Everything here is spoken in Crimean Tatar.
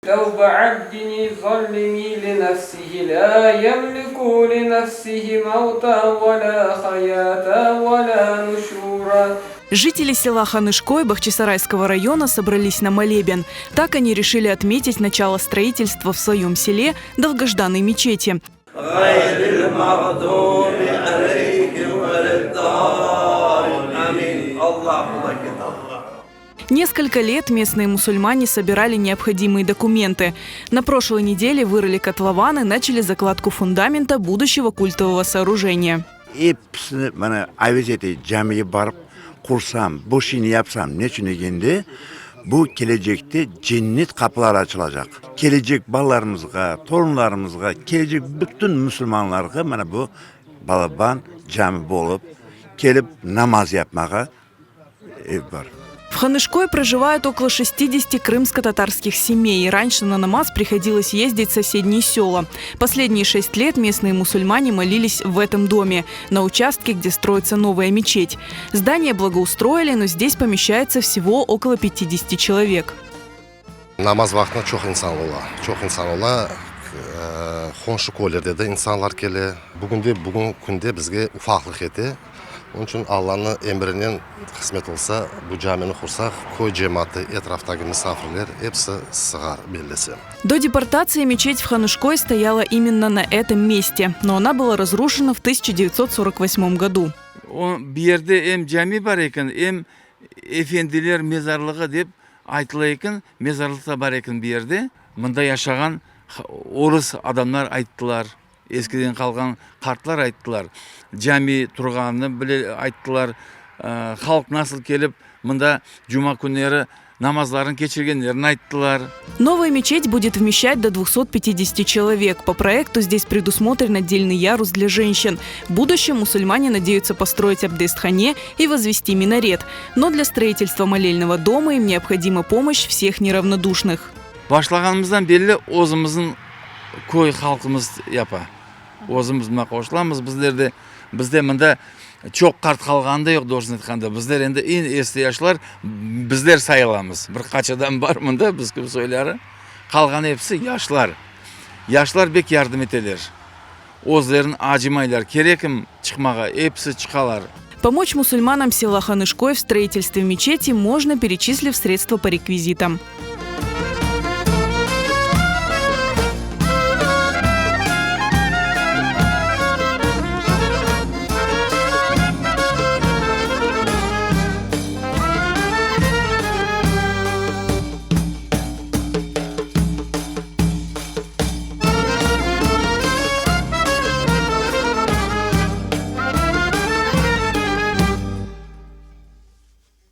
توبة عبد الظالم لنفسه لا يملك لنفسه موتا ولا حياة ولا نشورا. Жители села Ханышкой Бахчисарайского района собрались на молебен. Так они решили отметить начало строительства в своем селе долгожданной мечети. Несколько лет местные мусульмане собирали необходимые документы. На прошлой неделе вырыли котлован и начали закладку фундамента будущего культового сооружения. Episini mana aves ete camige barıp qursam, bu şeyni yapsam, neçün degende, bu kelecekte cennet qapıları açılacaq. Kelecek balalarımızğa, torunlarımızğa, kelecek bütün musulmanlarğa mana bu balaban cami bolıp, kelip namaz yapmağa ev bar. В Ханышкое проживают около 60 крымско-татарских семей. Раньше на намаз приходилось ездить в соседние села. Последние 6 лет местные мусульмане молились в этом доме, на участке, где строится новая мечеть. Здание благоустроили, но здесь помещается всего около 50 человек. Namaz vaqtında çoq insan ola. Çoq insan ola. Qomşu köylerde de insanlar kele. Bugünde bugün künde bizge ufaqlıq ete. Onıñ içün Allanıñ emrinen qısmet olsa, bu camini qursaq, köy cemaatı, etraftaki musafirler episi sığar bellesem. До депортации мечеть в Ханышкой стояла именно на этом месте, но она была разрушена в 1948 году. O bir yerde em cami bar eken, em efendiler mezarlığı dep aytıla eken, mezarlıq da bar eken bir yerde. Mında yaşağan orus adamlar ayttılar, eskiden qalğan qartlar ayttılar. Cami turğanını bile ayttılar. Halq nasıl kelip mında cuma künleri namazların keçirgenlerini ayttılar. Новая мечеть будет вмещать до 250 человек. По проекту здесь предусмотрен отдельный ярус для женщин. В будущем мусульмане надеются построить абдестхане и возвести минарет. Но для строительства молельного дома им необходима помощь всех неравнодушных. Başlağanımızdan belli özümizniñ köy halqımız yapa. Özümiz mına qoşulamız bizler de. Bizde mında çoq qart qalğanı da yoq, doğrusını aytqanda. Bizler endi eñ eski yaşlar bizler sayılamız. Bir qaç adam bar mında biz kibi soyları. Qalğanı episi yaşlar. Yaşlar bek yardım eteler. Özlerini acımaylar. Kerekim çıqmağa, episi çıqalar. Помочь мусульманам села Ханышкой в строительстве мечети можно, перечислив средства по реквизитам.